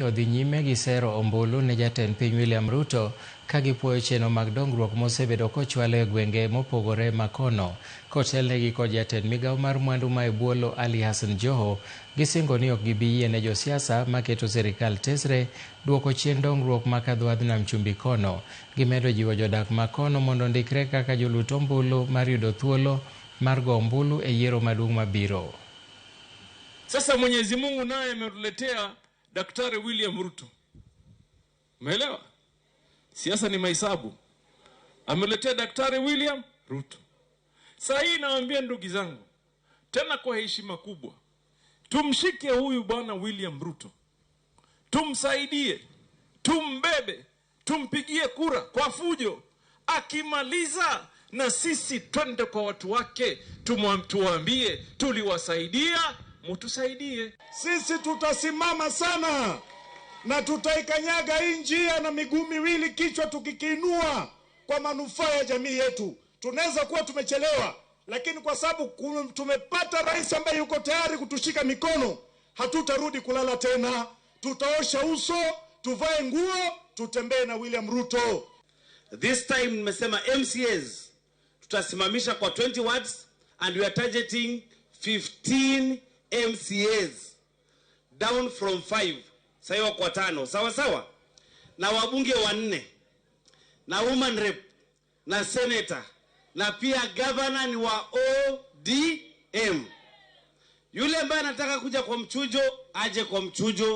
Odhi nyime gi sero ombulu ne jatend piny William Ruto ka gipuoyo chenro mag dongruok mosebedo kochwalo e gwenge mopogore ma kono. Kotelnegi kod jatend migawo mar mwandu ma e bwo lowo Ali Hassan Joho, gisingo ni ok gibi yie ne josiasa maketo sirikal tesre duoko chien dongruok ma kadhodh nam chumbi kono. Gimedo jiwo jodak ma kono mondo ondikre kaka jolut ombulu mar yudo thuolo mar go ombulu e yiero maduong' mabiro. Sasa Mwenyezi Mungu naye ametuletea Daktari William Ruto. Umeelewa? Siasa ni mahesabu. Ameletea Daktari William Ruto. Saa hii nawaambia ndugu zangu, tena kwa heshima kubwa, tumshike huyu bwana William Ruto, tumsaidie, tumbebe, tumpigie kura kwa fujo. Akimaliza na sisi twende kwa watu wake, tuwaambie tuliwasaidia, mutusaidie. Sisi tutasimama sana na tutaikanyaga hii njia na miguu miwili, kichwa tukikiinua kwa manufaa ya jamii yetu. Tunaweza kuwa tumechelewa, lakini kwa sababu tumepata rais ambaye yuko tayari kutushika mikono, hatutarudi kulala tena. Tutaosha uso, tuvae nguo, tutembee na William Ruto. This time nimesema MCAs tutasimamisha kwa 20 wards and we are targeting 15 MCAs down from 5. Sasa wako 5, sawa sawa? Na wabunge 4, na woman rep, na senator, na pia governor ni wa ODM. Yule ambaye anataka kuja kwa mchujo aje kwa mchujo.